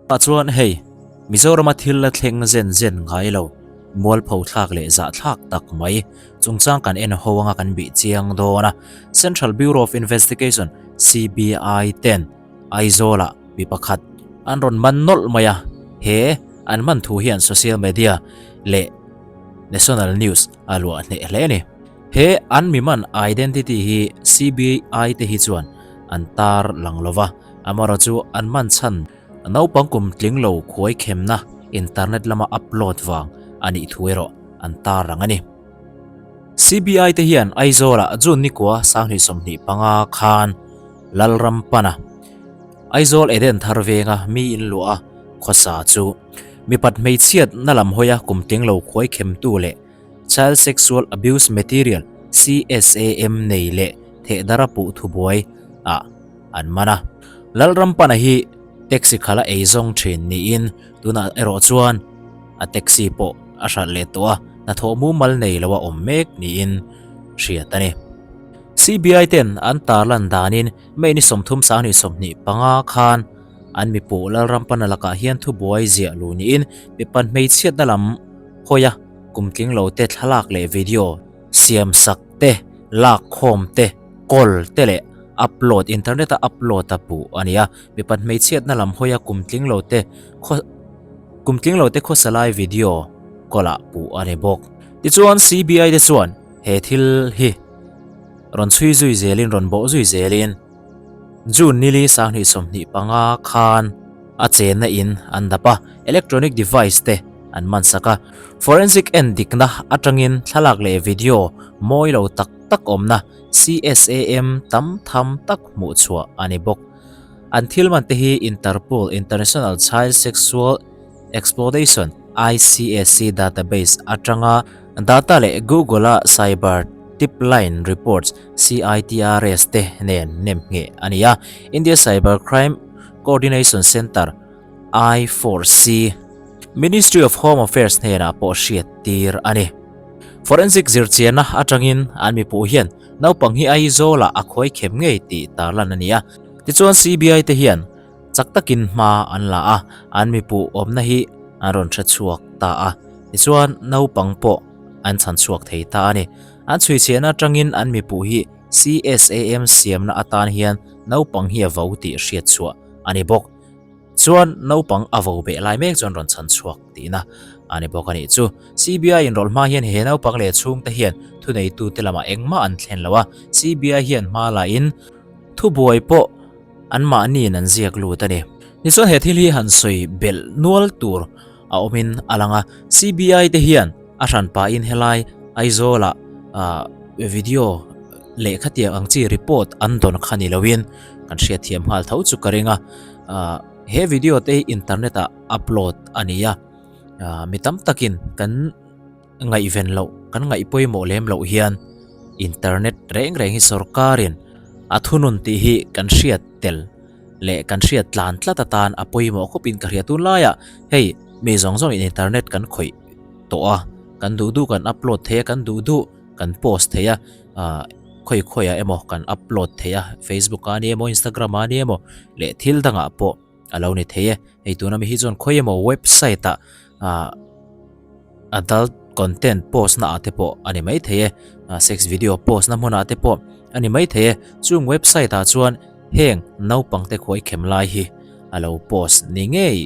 Tah chuan hei, Mizorama thil la thleng zen zen ngai lo, mualpho thlak leh zahthlak tak mai chungchang kan en ho anga kan bih chiang dawn a. Central Bureau of Investigation, CBI, ten Aizawlah mi pakhat an rawn man nawlh mai a, he an man thu hian social media leh national news a luah hneh hle a ni. He an mi man identity hi CBI te hi chuan an tar lang lo va, amaherawhchu an man chhan naupang kum tling lo khuai khemna internet lama upload vang a nih thu erawh an tar lang a ni. CBI te hian Aizawlah June nikua 2025 khan Lalrampana, Aizawl Eden thar venga mi in luah a khawsa chu mipat hmeichhiatna lam hawia kum tling lo khuai khemtu leh Child Sexual Abuse Material, CSAM, nei leh thehdara puh thubuai ah an man a. Lalrampana hi taxi khala ei zawng thin niin tunah erawh chuan a taxi pawh a hralh leh tawh a, hnathawh mumal nei lo a awm mek niin hriat a ni. CBI ten an tarlan danin May ni 30 2025 khan an mipuh Lalrampana lakah hian thubuai ziah luh niin mipan hmeichhiatna lam hawia kum tling lo te thlalak leh video siam sak te, lak khawm te, call te leh upload internet a upload a puh a ni a. Mipan hmeichhiatna lam hawia kum tling lo te khaw kum tling lo te khawsa lai video call ah puh a ni bawk. Tichuan CBI te chuan he thil hi rawn chhui zui zelin rawn bawh zui zelin June nili 2025 khan a chenna in an dap a, electronic device te an man sak a. Forensic en dikna atangin thlalak leh video mawi lo tak tak awmna CSAM tam tham tak hmuh chhuah a ni bawk. An thil man te hi Interpol, International Child Sexual Exploitation, ICSC database atanga data leh Google-a Cyber Tipline Reports, CITRS, te nen nem ngheh a ni a. India Cyber Crime Coordination Centre, I4C, Ministry of Home Affairs hnenah pawh hriat tir a ni. Forensic zirchianna atangin an mipuh hian naupang hi Aizawlah a khawi khem ngei tih tarlan a ni a. Tichuan CBI te hian chak takin hma an la a, an mipuh awmna hi an rawn hre chhuak ta a. Tichuan naupang pawh an chhan chhuak thei ta a ni. An chhuichhiahna atangin an mipuh hi CSAM siamna atan hian naupang hi a vo tih hriat chhuah a ni bawk. Chuan naupang a vo beh lai mek chuan rawn chhan chhuak tihna a ni bawk a nih chu. CBI inrawlh hma hian he naupang leh chhungte hian thuneitute lamah engmah an thlen lo a, CBI hian hma lahin thubuai pawh anmahniin an ziak lut a ni. Tichuan he thil hi han sawi belh nual tur a awmin a lang a, CBI te hian a hran pahin helai Aizawlah video lehkha tiang ang chi report an dawn kha ni loin kan hriatthiam nghal tho chu ka ring a, he video te hi internet ah upload a ni a, mi tam takin kan ngaihven loh kan ngaih pawimawh lem loh hian internet reng reng hi sorkarin a thunun tih hi kan hriat tel leh kan hriat tlan tlat atan a pawimawh khawpin ka hria tunlaiah hei mi zawng zawngin internet kan khawih tawh a, kan duh duh kan upload thei a, kan duh duh kan post thei a, ah khawi khawiah emaw kan upload thei a, Facebook ah a ni emaw Instagram ah a ni emaw leh thil dangah pawh a lo ni thei e, hei tuna mi hi chuan khawi emaw website ah ah adult content post na ah te pawh a ni mai thei e, ah sex video post na hmunah te pawh a ni mai thei e, chung website ah chuan heng naupang te khawi khem lai hi a lo post ni ngei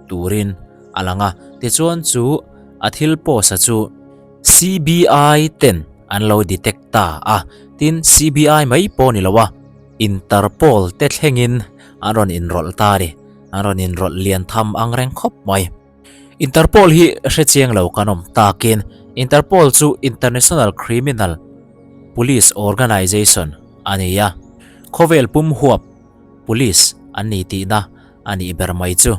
turin a lang a, tichuan chu a thil post a chu CBI ten an lo detect ta a, tin CBI mai pawh ni lo a, Interpol te thlengin an rawn inrawlh ta a ni, an rawn inrawlh lian tham ang reng khawp mai. Interpol hi hre chiang lo kan awm takin Interpol chu International Criminal Police Organization a ni a, khawvel pum huap Police an ni tihna a nih ber mai chu.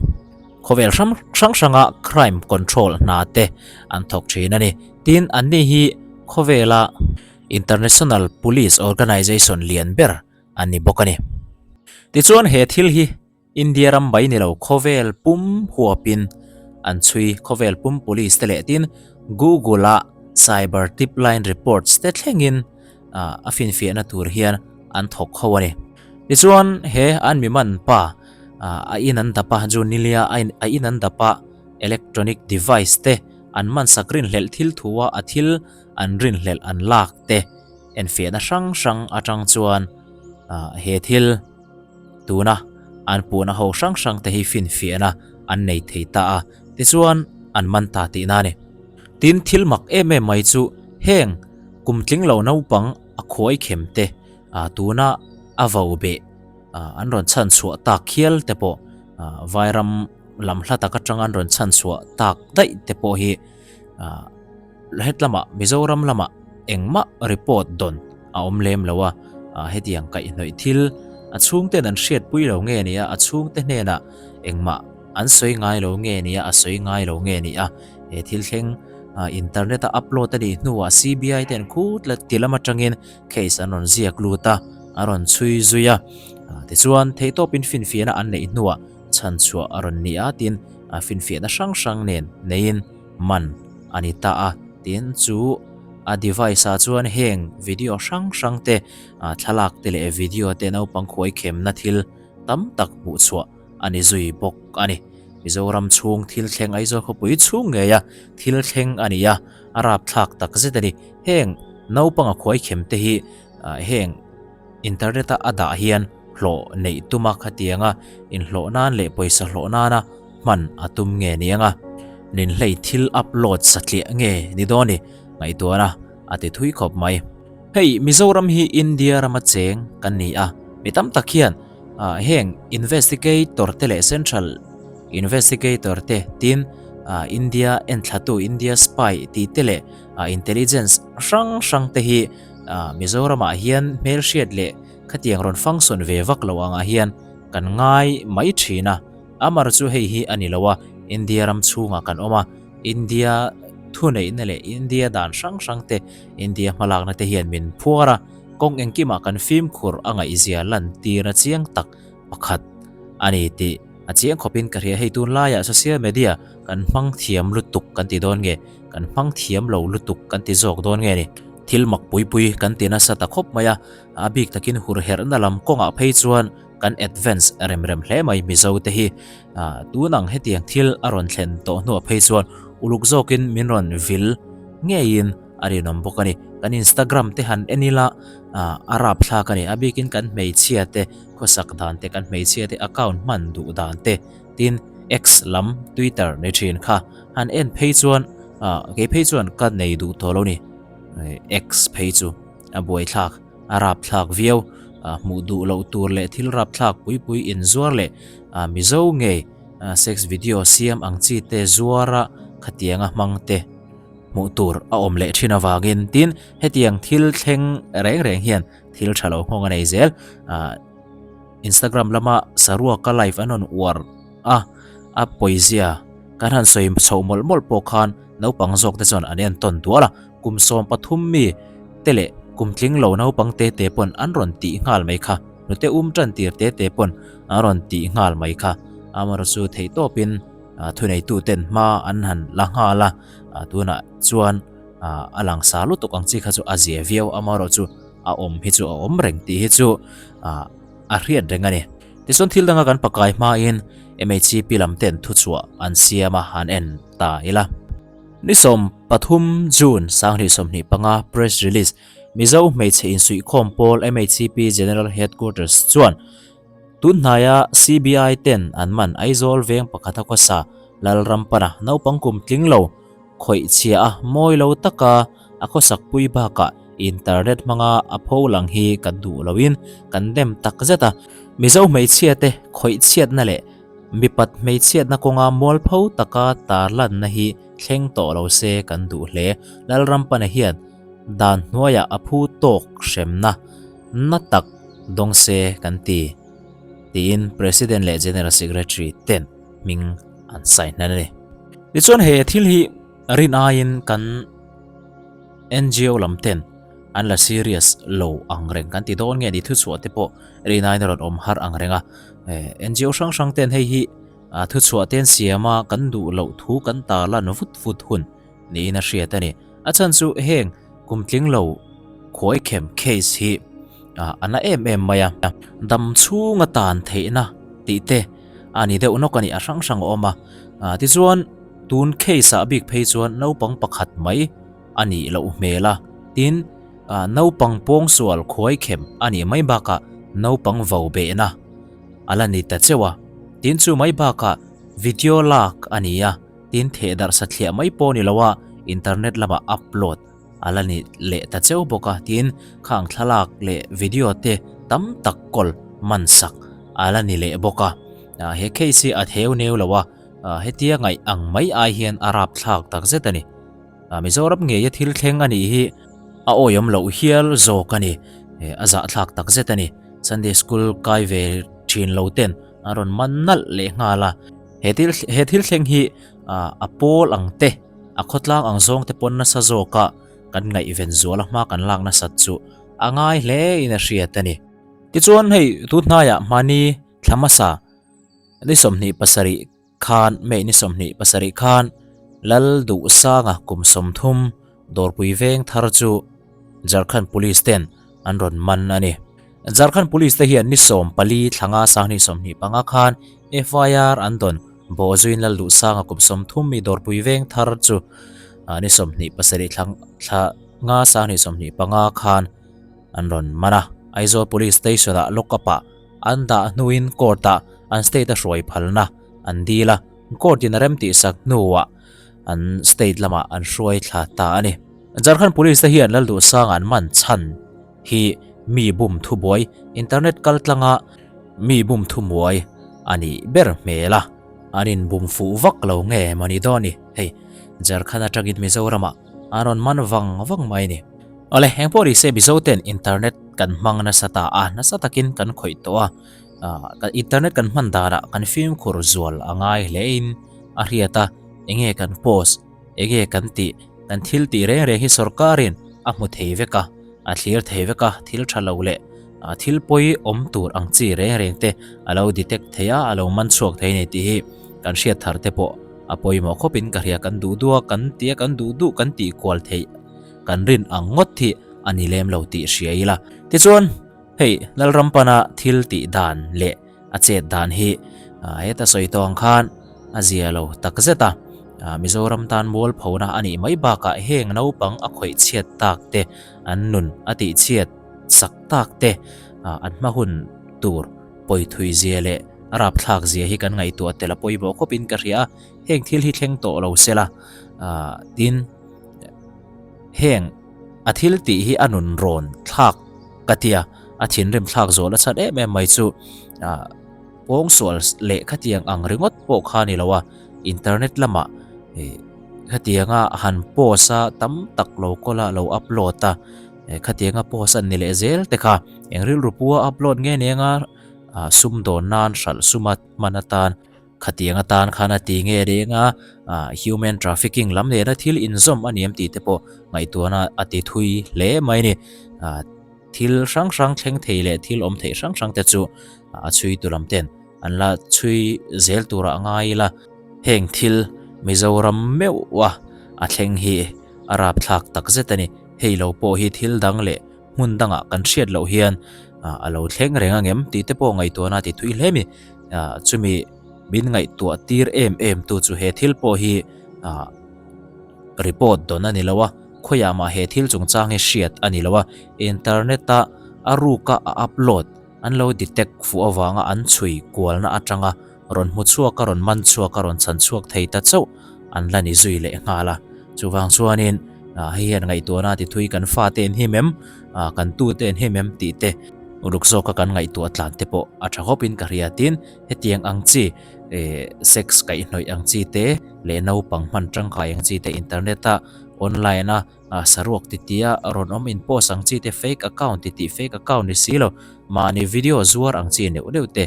Khawvel hrang hrang hranga crime control hna te an thawk thin a ni. Tin, anni hi khawvela International Police Organization lian ber an ni bawk a ni. Tichuan he thil hi India ram mai ni lo khawvel pum huapin an chhui khawvel pum police te leh tin Google a cyber tip line reports te thlengin a finfiahna tur hian an thawk ho a ni. Tichuan he an mi man pa. A in an dap a, June nilia a in an dap a, electronic device te an mansak rinhlelh thil thu a, a thil an rinhlelh an lak te enfiahna hrang hrang atang chuan he thil tuna an puhna ho hrang hrang te hi finfiahna an nei thei ta a, tichuan an man ta tihna a ni. Tin, thil mak em em mai chu heng kum tling lo naupang a khuai khem te tuna a vo beh an rawn chhan chhuah tak khial te pawh Vairam lam hla tak atanga an rawn chhan chhuah tak daih te pawh hi het lamah Mizoram lamah engmah report dawn a awm lem lo a, hetiang kaihhnawih thil a chhungten an hriatpui lo nge nia, a chhungte hnenah engmah an sawi ngai lo nge nia, a sawi ngai lo nge nia, he thil thleng internet a upload a nih hnuah CBI ten khut la ti lam atangin case an rawn ziak lut a, a rawn chhui zui a, tichuan theihtawpin finfiahna an neih hnuah chhanchhuah a rawn ni a tin finfiahna hrang hrang nen neiin man a ni ta a, tin chu a device ah chuan heng video hrang hrang te thlalak te leh video te naupang khuai khemna thil tam tak hmuh chhuah a ni zui bawk a ni. Mizoram chhung thil thleng Aizawl khawpui chhung ngeia thil thleng a ni a, a rapthlak tak zet a ni. Heng naupang a khuai khem te hi heng internet a a dah hian hlawh neih tum a khatianga inhlawh nan leh pawisa hlawh nana hman a tum nge ni anga ninhlei thil upload satliah nge ni dawn ni ngaihtuahna a ti thui khawp mai. Hei Mizoram hi India rama cheng kan ni a, mi tam tak hian heng investigator te leh central investigator te tin India enthlatu India spy tih te leh intelligence hrang hrang te hi Mizoramah hian hmelhriat leh khatiang rawn function ve vak lo angah hian kan ngai mai thin a, amar chu hei hi a ni lo a, India ram chhungah kan awm a, India thuneihna leh India dan hrang hrang te, India hmalakna te hian min phuar a, kawng engkimah kan fimkhur a ngaihzia lantirna chiang tak pakhat a ni tih a chiang khawpin ka hria. Hei tunlaiah social media kan hmang thiam lutuk kan ti dawn nge? Kan hmang thiam lo lutuk kan ti zawk dawn nge ni? Thil mak pui pui kan ti nasa ta khawp mai a, a bik takin hur herhna lam kawngah phei chuan kan advance rem rem hle mai Mizo te hi. Tun ang hetiang thil a rawn thlen tawh hnuah phei chuan uluk zawkin min rawn vil ngeiin a rinawm bawk a ni. Kan Instagram te han en ila a rapthlak a ni. A bikin kan hmeichhia te khawsak dan te, kan hmeichhia te account hman duh dan te, Tin, X lam Twitter nei thin kha han en phei chuan kei phei chuan ka nei duh tawh lo ni. X phei chu a buaithlak, a rapthlak viau. Hmuh duh loh tur leh thil rapthlak pui pui inzuar leh Mizo ngei sex video siam ang chi te zuara khatianga hmang te hmuh tur a awm leh thin avangin tin hetiang thil thleng reng reng hian thil tha lo nghawng a nei zel. Instagram lama saruaka live an rawn uar a, a pawizia kan han sawi chhoh mawlh mawlh pawh khan naupang zawk te chuan an entawn dual a, kum 13 mi te leh kum tling lo naupang te te pawn an rawn tih nghal mai kha, hnute um tan tir te te pawn an rawn tih nghal mai kha, amaherawhchu chu theih tawpin thuneitu ten hma an han la nghal a, tunah chuan a langsa lutuk ang chi kha chu a zia viau, amaherawhchu chu. a awm hi chu a awm reng tih hi chu a hriat reng a ni. Tichuan thil danga kan pakai hmain MHCP lam ten thuchhuah an siam a han en ta ila. Ni 13 June 2025 Press Release Mizo Hmeichhe Insuihkhawm Pawl MHCP General Headquarters chuan tun hnaia CBI ten an man Aizawl veng pakhata khawsa Lalrampana naupang kum tling lo Khawih chhia a mawi lo taka a khawsak pui bakah internet hmanga a pho lang hi kan duh loin kan dem tak zet a. Mizo hmeichhia te khawih chhiatna leh mipat hmeichhiatna kawnga mualpho taka tarlanna hi thleng tawh lo se kan duh hle. Lalrampana hian dan hnuaiah a phu tawk hremna na tak dawng se kan ti, tiin President leh General Secretary ten hming an sign hnan a ni. Tichuan he thil hi rin aiin kan NGO lam ten an la serious lo ang reng kan ti dawn nge ni thuchhuah te pawh rin aiin a rawn awm har ang reng a. NGO hrang hrang ten hei hi thuchhuah te an siam a kan duh loh thu kan tarlan vut vut hun niin a hriat a ni. A chhan chu heng kum tling lo khuaikhem case hi a na em em mai a. Dam chhunga tan theihna tih te. a ni deuh nawk a ni, a hrang hrang a awm a. Tichuan tun case ah bik phei chuan naupang pakhat mai a nih loh hmel a, tin naupang pawngsual khuai khem a nih mai bakah naupang vo behna a la ni ta cheuh a. Tin chu mai bakah video lak a ni a, tin theh darh sathliah mai pawh ni lo a, internet lamah upload a la ni leh ta cheu bawk a, tin khang thlalak leh video te tam tak kawl man sak a la ni leh bawk a. He case hi a theu neu lo a, hetia ngaih ang mai ai hian a rapthlak tak zet a ni. Mizoram ngeia thil thleng a nih hi a awihawm loh hial zawk a ni, a zahthlak tak zet a ni. Sunday school kai ve thin lo ten an rawn man nalh leh nghal a, he thil he thil thleng hi a pawl ang te, a khawtlang ang zawng te pawn nasa zawka kan ngaihven zual a hma kan lak nasat chu a ngai hle in a hriat a ni. Tichuan hei tun hnaiah hmani thla hmasa ni 27 khan May ni 27 khan Lal Duhsanga kum 30 Dawrpui veng thar chu Jharkhand Police ten an rawn man a ni. Jharkhand Police te hian ni 14 thlanga 2025 khan FIR an dawn bawhzuiin Lalduhsanga kum 30 mi Dawrpui veng thar chu ni 27 thlanga 2025 khan an rawn man a. Aizawl Police Station ah lock up ah an dah hnuin court ah an state a hruai phalna an dil a, court in a rem tihsak hnuah an state lamah an hruai thla ta a ni. Jharkhand Police te hian Lalduhsanga an man chhan hi mi bum thubuai, internet kaltlanga mi bum thumuai a nih ber hmel a, an inbum fuh vak lo nge maw ni dawn ni? Hei, Jharkhand atangin Mizoramah an rawn man vang vang mai ni. Awle, eng pawh ni se Mizo ten internet kan hmang nasa ta a, nasa takin kan khawih tawh a, internet kan hman danah kan fimkhur zual a ngai hlein a hriat a, enge kan post, Enge kan tih, kan thil tih reng reng hi sorkarin a hmu thei vek a, a thlir thei vek a, thil tha lo leh thil pawi awm tur ang chi reng reng te a lo detect thei a, a lo man chhuak thei a ni tih hi kan hriat thar te pawh a pawimawh khawpin ka hria, kan duh duh a, kan tih a, kan duh duh kan tih kual theih kan rin ang ngawt hi a ni lem lo tih hria ila. Tichuan, hei Lalrampana thil tih dan leh A chet dan hi heta sawi tawh ang khan a zia lo tak zet a, Mizoram tan mualphona a nih mai bakah heng naupang a khawih chhiat tak te, an nun a tih chhiat sak tak te, an hma hun tur pawithui zia leh a rapthlak zia hi kan ngaihtuah tel a pawimawh khawpin ka hria a, heng thil hi thleng tawh lo sela tin heng a thil tih hi a nun rawn thlak ka ti a, a thinrim thlak zawh la chhan em em mai chu ah pawngsual leh khatiang ang ringawt pawh kha ni lo a, internet lamah ih khatianga han post a tam tak lo kawl a lo upload a, khatianga post an ni leh zel te kha eng rilru pua upload nge nen a ah sumdawn nan hralh suma hman atan. Khatiang atan khan a ti nge reng a, human trafficking lam nena thil inzawm a ni em tih te pawh ngaihtuahna a ti thui hle mai a ni. Thil hrang hrang thleng thei leh thil awm theih hrang hrang te chu a chhui tu lam ten an la chhui zel turah a ngai ila. Heng thil Mizoram meuha a thleng hi a rapthlak takzet a ni. Hei lo pawh hi thil dang leh hmun dangah kan hriat loh hian a lo thleng reng ang em tih te pawh ngaihtuahna a ti thui hle a ni. Chumi min ngaihtuah tir em em tu chu he thil pawh hi report dawn a ni lo a, khawiah mah he thil chungchang hi hriat a ni lo a, internet a a ruka a upload an lo detect fuh avanga an chhui kualna atanga rawn hmu chhuak a, rawn man chhuak a, rawn chhan chhuak thei ta chauh an la ni zui leh nghal a. Chuvang chuanin hei hian ngaihtuahna ti thui kan fate an him em, kan tute an him em tih te uluk zawka kan ngaihtuah tlan te pawh a tha khawpin ka hria. Tin, hetiang ang chi sex kaihhnawih ang chi te leh naupang hman tangkai ang chi te internet a online a Saruak titia rawn awm in post ang chi te fake account ti tih fake account ni si lo mahni video zuar ang chi neuh neuh te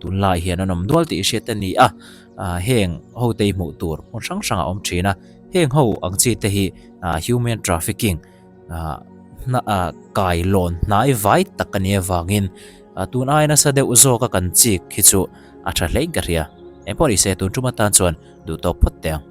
tunlai hian an awm nual tih hriat a ni a, heng ho te hi hmuh tur hmun hrang hrang a awm thin a, heng ho ang chi te hi human trafficking kai lawn hnai vai tak a nih avangin tun ai nasa deuh zawk a kan chik hi chu a tha hlein ka hria. Engpawh ni se tun tum atan chuan duhtawk phawt teh ang.